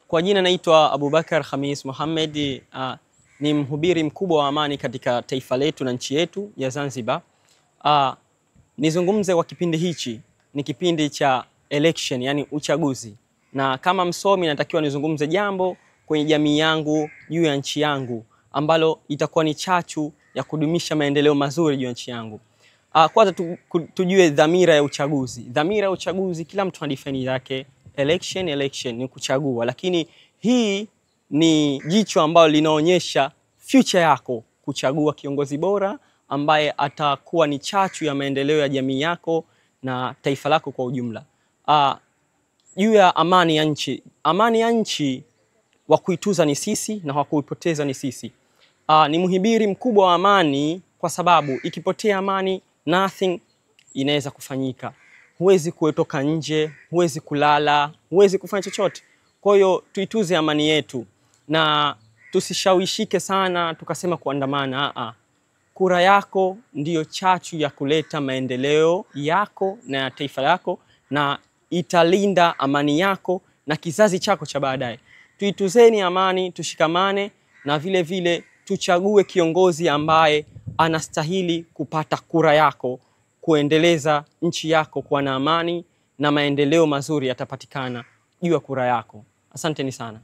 Kwa jina naitwa Abubakar Khamis Mohamed, ni mhubiri mkubwa wa amani katika taifa letu na nchi yetu ya Zanzibar. Nizungumze kwa kipindi hichi, ni kipindi cha election, yani uchaguzi. Na kama msomi natakiwa nizungumze jambo kwenye jamii yangu juu ya nchi yangu ambalo itakuwa ni chachu ya kudumisha maendeleo mazuri juu ya nchi yangu. Kwanza tujue dhamira ya uchaguzi. Dhamira ya uchaguzi kila mtu ana define yake. Election, election ni kuchagua, lakini hii ni jicho ambalo linaonyesha future yako, kuchagua kiongozi bora ambaye atakuwa ni chachu ya maendeleo ya jamii yako na taifa lako kwa ujumla. Juu ya amani ya nchi. Amani ya nchi wa kuituza ni sisi na wa kuipoteza ni sisi. Ni mhubiri mkubwa wa amani kwa sababu ikipotea amani nothing inaweza kufanyika. Huwezi kutoka nje, huwezi kulala, huwezi kufanya chochote. Kwa hiyo tuituze amani yetu na tusishawishike sana tukasema kuandamana. Kura yako ndiyo chachu ya kuleta maendeleo yako na ya taifa lako, na italinda amani yako na kizazi chako cha baadaye. Tuituzeni amani, tushikamane na vile vile tuchague kiongozi ambaye anastahili kupata kura yako, kuendeleza nchi yako kwa na amani na maendeleo mazuri yatapatikana juu ya kura yako. Asanteni sana.